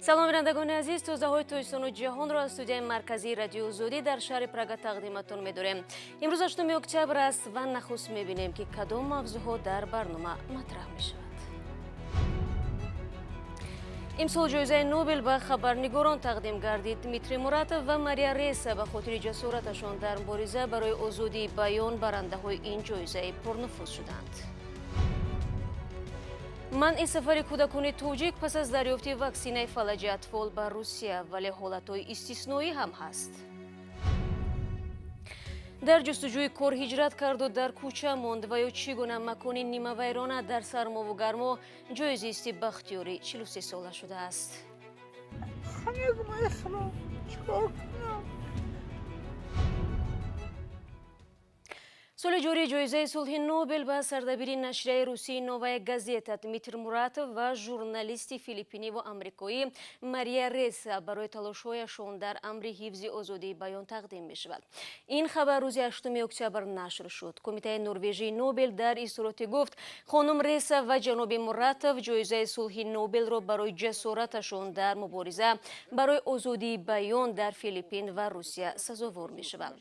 Салом, бинандагони азиз. Тозаҳои Тоҷикистону ҷаҳонро аз студияи марказии Радиои Озодӣ дар шаҳри Прага тақдиматон медорем. Имрӯз 8 октябр аст ва нахуст мебинем, ки кадом мавзӯъҳо дар барнома матраҳ мешавад. Имсол ҷоизаи Нобел ба хабарнигорон тақдим гардид. Дмитрий Муратов ва Мария Реса ба хотири ҷасораташон дар мубориза барои озодии баён барандаҳои ин ҷоизаи пурнуфуз шуданд. Манъи сафари кӯдакони тоҷик пас аз дарёфти ваксинаи фалаҷи атфол ба Русия, вале ҳолатҳои истисноӣ ҳам ҳаст. Дар ҷустуҷӯи кор ҳиҷрат карду дар кӯча монд ва ё чӣ гуна макони нимавайрона дар сармову гармо ҷои зисти Бахтиёри 43 сола шудааст. Чикор кунам? Соли ҷорӣ ҷоизаи сулҳи Нобел ба сардабири нашрияи русии «Новая газета» Дмитрий Муратов ва журналисти филиппиниву амрикоӣ Мария Реса барои талошҳояшон дар амри ҳифзи озодии баён тақдим мешавад. Ин хабар рӯзи 8 октябр нашр шуд. Кумитаи норвежии Нобел дар изҳороте гуфт, хонум Реса ва ҷаноби Муратов ҷоизаи сулҳи Нобелро барои ҷасораташон дар мубориза барои озодии баён дар Филиппин ва Русия сазовор мешаванд.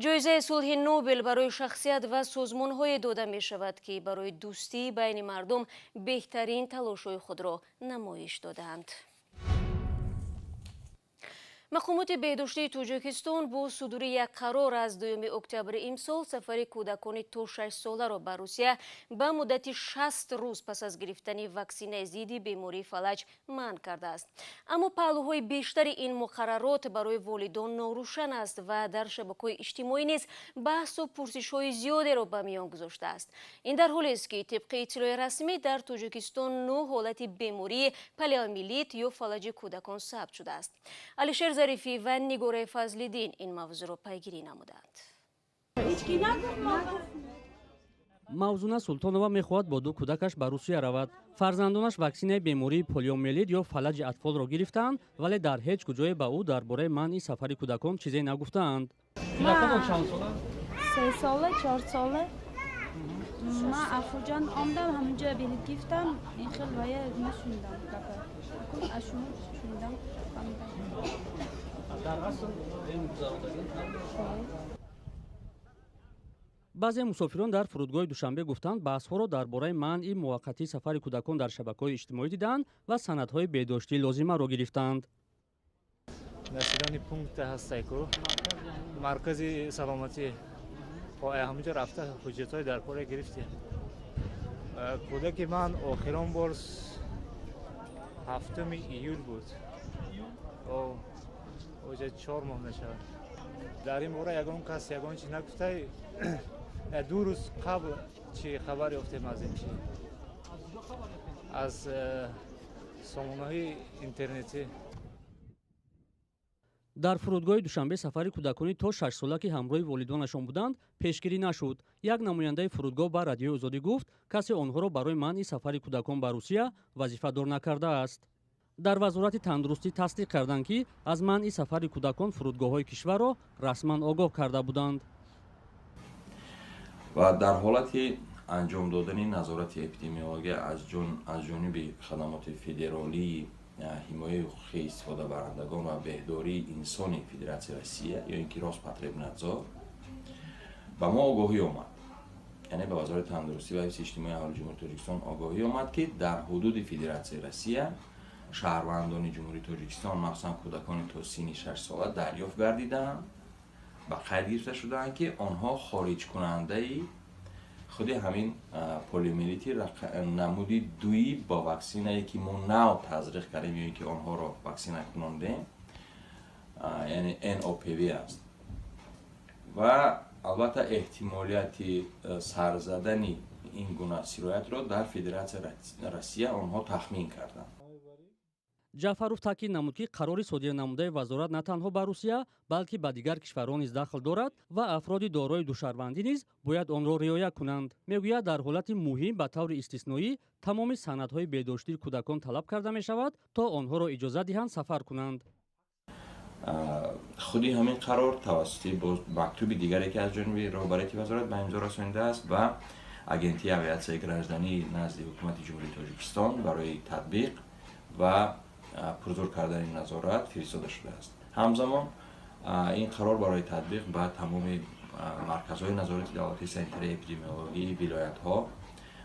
Ҷоизаи сулҳи Нобел барои шахсият ва созмонҳое дода мешавад, ки барои дӯстии байни мардум беҳтарин талошҳои худро намоиш додаанд. Мақомоти беҳдоштии Тоҷикистон бо судури як қарор аз 2 октябри имсол сафари кӯдакони то 6 соларо ба Русия ба муддати 60 рӯз пас аз гирифтани ваксинаи зидди бемории фалаҷ манъ кардааст. Аммо паҳлӯҳои бештари ин муқаррарот барои волидон норӯшан аст ва дар шабакаҳои иҷтимоӣ низ баҳсу пурсишҳои зиёдеро ба миён гузоштааст. Ин дар ҳолест, ки тибқи иттилои расмӣ дар Тоҷикистон нӯ ҳолати бемории полиомиелит ё фалаҷи кӯдакон сабт шудааст. Алишер Зарифӣ ва Нигораи Фазлиддин ин мавзӯъро пайгирӣ намуданд. Мавзуна Султонова мехоҳад бо ду кӯдакаш ба Русия равад. Фарзандонаш ваксинаи бемории полиомиелит ё фалаҷи атфолро гирифтаанд, вале дар ҳеҷ куҷое ба ӯ дар бораи манъи сафари кӯдакон чизе нагуфтаанд. 3 сола, 4 сола. Ман аз Хуҷанд омдам, ҳаминҷо билет гирифтам. Ин хел вая нашунидам гапа, аз шумо шунидам, фаҳмидам. Дар асл гузарондагӣ. Баъзе мусофирон дар фурудгоҳи Душанбе гуфтанд, баҳсҳоро дар бораи манъи муваққатии сафари кӯдакон дар шабакаҳои иҷтимоӣ дидаанд ва санадҳои беҳдоштии лозимаро гирифтаанд. Населённый пункт ҳастайку, маркази саломатӣ, ҳаминҷо рафта, ҳуҷҷатҳои даркоре гирифтем. Кӯдаки ман охирон бор 7 июл буд, оҷа 4 моҳ мешавад. Дар ин бора ягон кас ягон чи нагуфтай. 2 рӯз қабл чи хабар ёфтем аз ин чи, аз сомонаҳои интернетӣ. Дар фурудгоҳи Душанбе сафари кӯдакони то 6 сола, ки ҳамроҳи волидонашон буданд, пешгирӣ нашуд. Як намояндаи фурудгоҳ ба Радиои Озодӣ гуфт, касе онҳоро барои манъи сафари кӯдакон ба Русия вазифадор накардааст. Дар Вазорати тандурустӣ тасдиқ карданд, ки аз манъи сафари кӯдакон фурудгоҳҳои кишварро расман огоҳ карда буданд. Ва дар ҳолати анҷом додани назорати эпидемиология аз ҷониби хадамоти федералии ҳимояи ҳуқуқи истифодабарандагон ва беҳдории инсони Федератсияи Россия ё ин ки Роспотребнадзор ба мо огоҳӣ омад, яъне ба Вазорати тандурустӣ ва ҳифзи иҷтимоии аҳолии Ҷумҳурии Тоҷикистон огоҳӣ омад, ки дар ҳудуди Федератсияи Россия шаҳрвандони Ҷумҳурии Тоҷикистон, махсусан кӯдакони то синни 6 сола, дарёфт гардидаанд, ба қайд гирифта шудаанд, ки онҳо хориҷкунандаи худи ҳамин полиомиелити намуди дуи бо ваксинае, ки мо нав тазриқ кардем ё ин ки онҳоро ваксина кунондем, яъне nOPV аст. Ва албатта, эҳтимолияти сарзадани ин гуна сироятро дар Федератсияи Россия онҳо тахмин карданд. Ҷаъфаров таъкид намуд, ки қарори содирнамудаи вазорат на танҳо ба Русия, балки ба дигар кишварҳо низ дахл дорад ва афроди дорои душаҳрвандӣ низ бояд онро риоя кунанд. Мегӯяд, дар ҳолати муҳим ба таври истисноӣ тамоми санадҳои беҳдоштии кӯдакон талаб карда мешавад, то онҳоро иҷозат диҳанд сафар кунанд. Худи ҳамин қарор тавассути мактуби дигаре, ки аз ҷониби роҳбарияти вазорат ба имзо расонидааст, ба Агентии авиатсияи гражданӣ назди Ҳукумати Ҷумҳурии Тоҷикистон барои татбиқ ва пурзур кардани назорат фиристода шудааст. Ҳамзамон ин қарор барои татбиқ ба тамоми марказҳои назорати давлатии санитарии эпидемиологии вилоятҳо,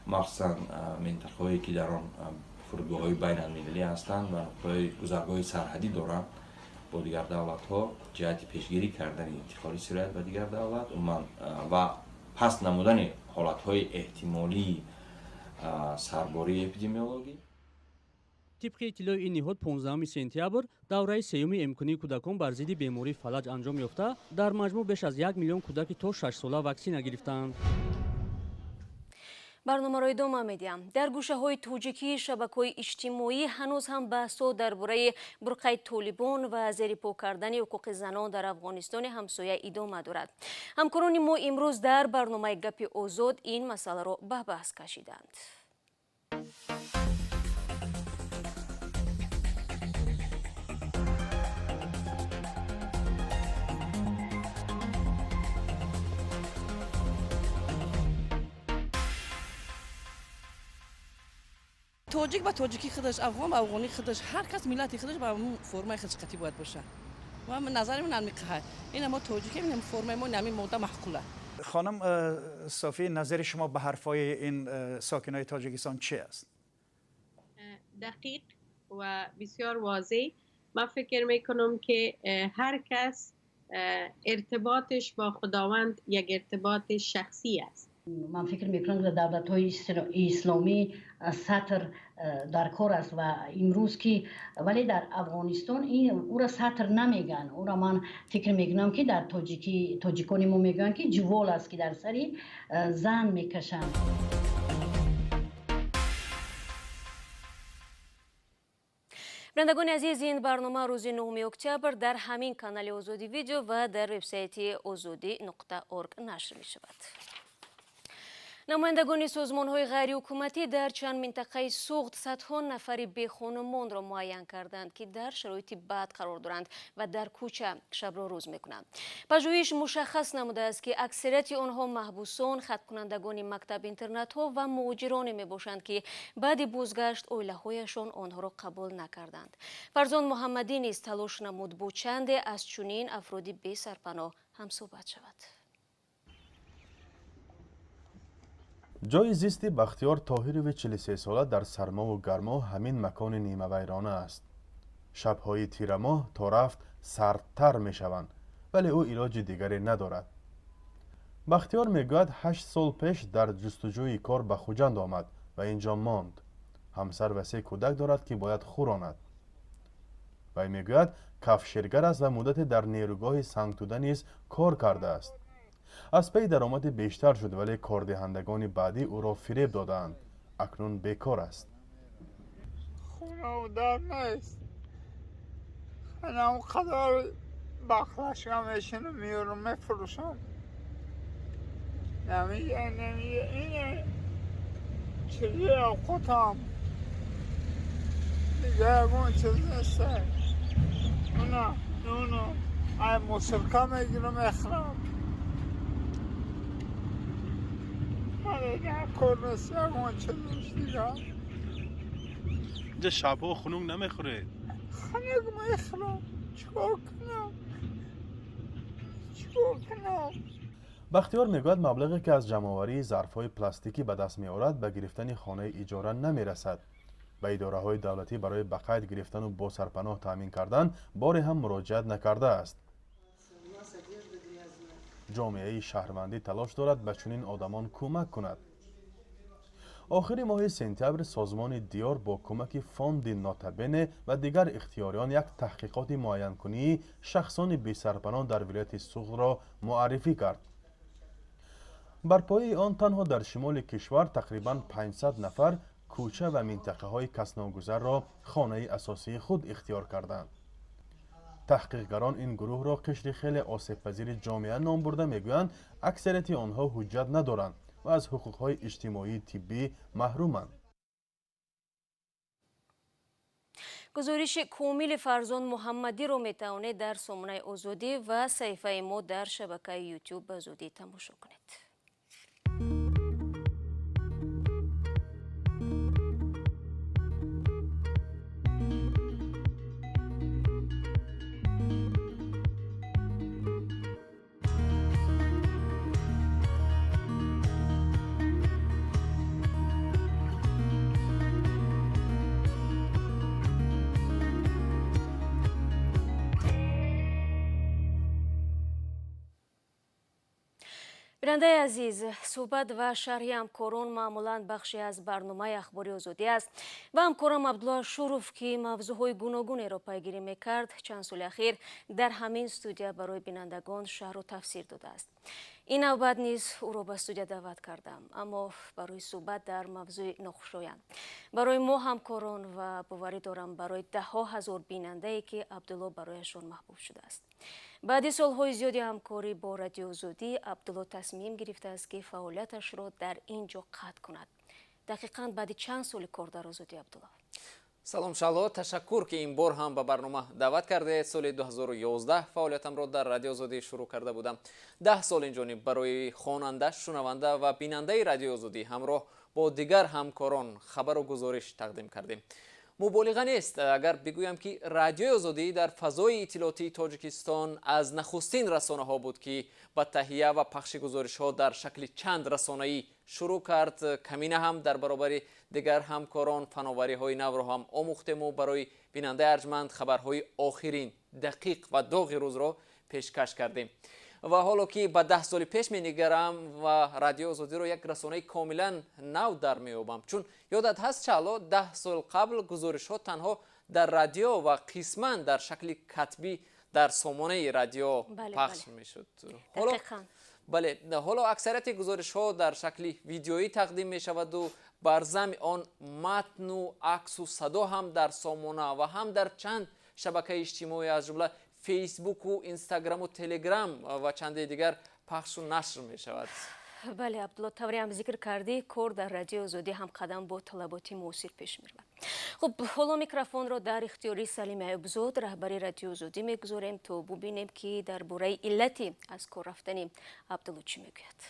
махсусан минтақаҳое ки дар он фурудгоҳҳои байналмилалӣ ҳастанд ва нуқтаҳои гузаргоҳи сарҳадӣ доранд бо дигар давлатҳо, ҷиҳати пешгирӣ кардани интиқоли сироят ба дигар давлат умуман ва паст намудани ҳолатҳои эҳтимолии сарбории эпидемиологӣ. Тибқи иттилои ин ниҳод, 15 сентябр давраи сеюми эмкунии кӯдакон бар зидди бемории фалаҷ анҷом ёфта, дар маҷмӯъ беш аз 1 миллион кӯдаки то 6 сола ваксина гирифтаанд. Барномаро идома медиҳам. Дар гӯшаҳои тоҷикии шабакаҳои иҷтимоӣ ҳанӯз ҳам баҳсҳо дар бораи бурқаи Толибон ва зерипо кардани ҳуқуқи занон дар Афғонистони ҳамсоя идома дорад. Ҳамкорони мо имрӯз дар барномаи «Гапи озод» ин масъаларо ба баҳс кашиданд. Тоҷик ба тоҷикӣ худаш, афғон ба афғонӣ худаш, ҳар кас миллати худаш ба формаи худаш қатӣ бояд боша. Ва назари ман ҳамиқаҳай. Ина мо тоҷикем, ин формаи мо, ҳамин мода маъқула. خانم صافی، نظر شما به حرفای این ساکنای تاجیکستان چی است؟ دقیق و بسیار واضح. من فکر میکنم که هر کس ارتباطش با خداوند یک ارتباط شخصی است. Ман фикр мекунам, дар давлатҳои исломӣ сатр дар кор аст ва имрӯз ки, вале дар Афғонистон ӯра сатр намегӯянд. Ӯра ман фикр мекунам, ки дар тоҷикӣ тоҷикони мо мегӯянд, ки ҷувол аст, ки дар сари зан мекашанд. Бинандагони азиз, ин барнома рӯзи 9 октябр дар ҳамин канали Озодӣ Видео ва дар вебсайти озодӣ.орг нашр мешавад. Намояндагони созмонҳои ғайриҳукуматӣ дар чанд минтақаи Суғд садҳо нафари бехонумонро муайян карданд, ки дар шароити бад қарор доранд ва дар кӯча шабро рӯз мекунанд. Пажӯҳиш мушаххас намудааст, ки аксарияти онҳо маҳбусон, хатмкунандагони мактаб-интернатҳо ва муҳоҷироне мебошанд, ки баъди бозгашт оилаҳояшон онҳоро қабул накарданд. Фарзон Муҳаммадӣ низ талош намуд бо чанде аз чунин афроди бесарпаноҳ ҳамсӯҳбат шавад. Ҷойи зисти Бахтиёр Тоҳирови 43сола дар сармову гармо ҳамин макони нимавайрона аст. Шабҳои тирамоҳ то рафт сардтар мешаванд, вале ӯ илоҷи дигаре надорад. Бахтиёр мегӯяд, 8 сол пеш дар ҷустуҷӯи кор ба Хуҷанд омад ва ин ҷо монд. Ҳамсар ва се кӯдак дорад, ки бояд хӯронад. Вай мегӯяд, кафшергар аст ва муддате дар нерӯгоҳи сангтуда низ кор кардааст. Аз паи даромади бештар шуд, вале кордиҳандагони баъдӣ ӯро фиреб додаанд. Акнун бекор аст. Хонаву дар нест. Ҳанам қадар бақлашка мешинам, меёрам, мефурӯшам. Намия, намия, ине чизи авқотам. Дига ягон чиз нест. Уна нуну ай мусорка мегирам, мехӯрам. Кор нест, ягон чиз дига. Инҷа шабҳо хунук намехӯред? Хунук мехӯрам, чикор кунам, чикор кунам? Бахтиёр мегӯяд, маблағе ки аз ҷамъоварии зарфҳои пластикӣ ба даст меорад, ба гирифтани хонаи иҷора намерасад. Ба идораҳои давлатӣ барои ба қайд гирифтану бо сарпаноҳ таъмин кардан боре ҳам муроҷиат накардааст. Ҷомеаи шаҳрвандӣ талош дорад ба чунин одамон кӯмак кунад. Охири моҳи сентябр созмони «Диёр» бо кӯмаки фонди «Нотабене» ва дигар ихтиёриён як таҳқиқоти муайянкунии шахсони бесарпаноҳ дар вилояти Суғдро муаррифӣ кард. Бар пояи он танҳо дар шимоли кишвар тақрибан 500 нафар кӯча ва минтақаҳои касногузарро хонаи асосии худ ихтиёр карданд. Таҳқиқгарон ин гурӯҳро қишри хеле осебпазири ҷомеа ном бурда, мегӯянд, аксарияти онҳо ҳуҷҷат надоранд ва аз ҳуқуқҳои иҷтимоии тиббӣ маҳруманд. Гузориши комили Фарзон Муҳаммадиро метавонед дар сомонаи Озодӣ ва саҳифаи мо дар шабакаи Ютуб ба зудӣ тамошо кунед. Бинандаи азиз, суҳбат ва шарҳи ҳамкорон маъмулан бахше аз барномаи Ахбори Озодӣ аст ва ҳамкорам Абдулло Ашуров, ки мавзӯъҳои гуногунеро пайгирӣ мекард, чанд соли ахир дар ҳамин студия барои бинандагон шарҳу тафсир додааст. Ин навбат низ ӯро ба студия даъват кардам, аммо барои суҳбат дар мавзӯи нохушоянд барои мо ҳамкорон ва, боварӣ дорам, барои даҳҳо ҳазор бинандае, ки Абдулло барояшон маҳбуб шудааст. Баъди солҳои зиёди ҳамкорӣ бо Радиоозодӣ, Абдулло тасмим гирифтааст, ки фаъолияташро дар ин ҷо қатъ кунад. Дақиқан баъди чанд соли кор дар Озодӣ, Абдулло? Салом, Шаҳло, ташаккур, ки ин бор ҳам ба барнома даъват кардед. Соли 2011 фаъолиятамро дар Радиои Озодӣ шурӯъ карда будам. 10 сол инҷониб барои хонанда, шунаванда ва бинандаи Радиои Озодӣ ҳамроҳ бо дигар ҳамкорон хабару гузориш тақдим кардем. Муболиға нест, агар бигӯям, ки Радиои Озодӣ дар фазои иттилоотии Тоҷикистон аз нахустин расонаҳо буд, ки ба таҳия ва пахши гузоришҳо дар шакли чанд расонаӣ шурӯъ кард. Камина ҳам дар баробари дигар ҳамкорон фановариҳои навро ҳам омӯхтему барои бинандаи арҷманд хабарҳои охирин, дақиқ ва доғи рӯзро пешкаш кардем. Ва ҳоло ки ба 10 соли пеш менигарам ва Радиои Озодиро як расонаи комилан нав дар меёбам, чун ёдат ҳаст, Шаҳло, 10 сол қабл гузоришҳо танҳо дар радио ва қисман дар шакли катбӣ дар сомонаи радио пахш мешуд. Бале, ҳоло аксарияти гузоришҳо дар шакли видеоӣ тақдим мешаваду бар зами он матну аксу садо ҳам дар сомона ва ҳам дар чанд шабакаи иҷтимоӣ, аз ҷумла Фейсбуку, Инстаграму, Телеграм ва чанде дигар пахшу нашр мешавад. Бале, Абдулло, тавре ҳам зикр кардӣ, кор дар Радиои Озодӣ ҳамқадам бо талаботи муосир пеш меравад. Хуб, ҳоло микрофонро дар ихтиёри Салим Аюбзод, раҳбари Радиои Озодӣ, мегузорем, то бубинем, ки дар бораи иллати аз кор рафтани Абдулло чӣ мегӯяд.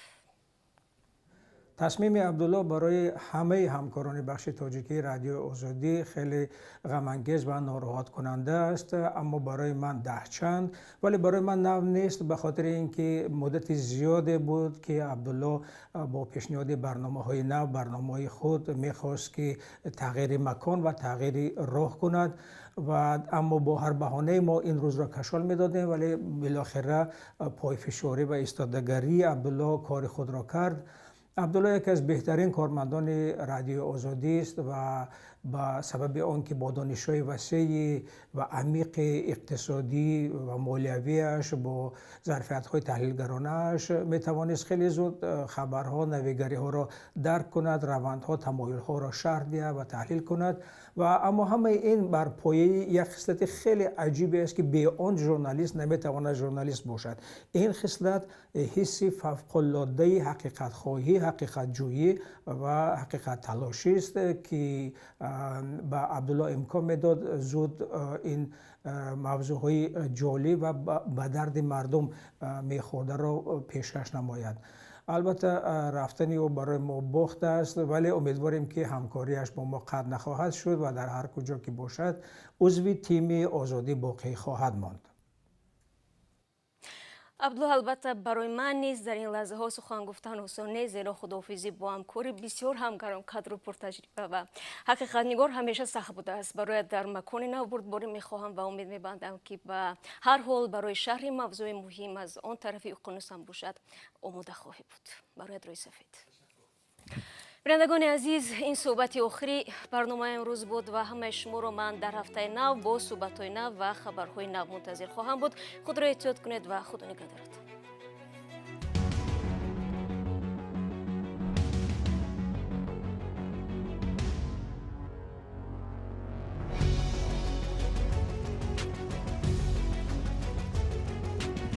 Тасмими Абдулло барои ҳамаи ҳамкорони бахши тоҷикии Радиои Озодӣ хеле ғамангез ва нороҳаткунанда аст, аммо барои ман даҳчанд, вале барои ман нав нест, ба хотири ин ки муддати зиёде буд, ки Абдулло бо пешниҳоди барномаҳои нав, барномаҳои худ мехост, ки тағйири макон ва тағйири роҳ кунад ва аммо бо ҳар баҳонае мо ин рӯзро кашол медодем, вале билохира пойфишорӣ ва истодагарии Абдулло кори худро кард. Абдулло яке аз беҳтарин кормандони Радиои Озодӣ аст ва ба сабаби он ки бо донишҳои васеи ва амиқи иқтисодӣ ва молиявиаш, бо зарфиятҳои таҳлилгаронааш метавонист хеле зуд хабарҳо, навигариҳоро дарк кунад, равандҳо, тамоюлҳоро шарҳ диҳад ва таҳлил кунад. Ва аммо ҳамаи ин бар пояи як хислати хеле аҷибе аст, ки бе он журналист наметавонад журналист бошад. Ин хислат ҳисси фавқулодаи ҳақиқатхоҳӣ, ҳақиқатҷӯӣ ва ҳақиқатталошист, ки ба Абдулло имкон медод зуд ин мавзӯъҳои ҷолиб ва ба дарди мардум мехӯрдаро пешкаш намояд. Албатта, рафтани ӯ барои мо бохт аст, вале умедворем, ки ҳамкориаш бо мо қатъ нахоҳад шуд ва дар ҳар куҷо ки бошад, узви тими Озодӣ боқӣ хоҳад монд. Абдулло, албатта, барои ман низ дар ин лаҳзаҳо сухан гуфтан осон нест, зеро худоҳофизӣ бо ҳамкори бисёр ҳам гаронқадру пуртаҷриба ва ҳақиқатнигор ҳамеша сахт будааст. Бароят дар макони нав бурдборӣ мехоҳам ва умед мебандам, ки ба ҳар ҳол барои шарҳи мавзӯи муҳим аз он тарафи уқёнус ҳам бошад, омода хоҳӣ буд. Бароят рӯи сафед. Бинандагони азиз, ин суҳбати охири барномаи имрӯз буд ва ҳамаи шуморо ман дар ҳафтаи нав бо суҳбатҳои нав ва хабарҳои нав мунтазир хоҳам буд. Худро эҳтиёт кунед ва Худо нигаҳдоратон.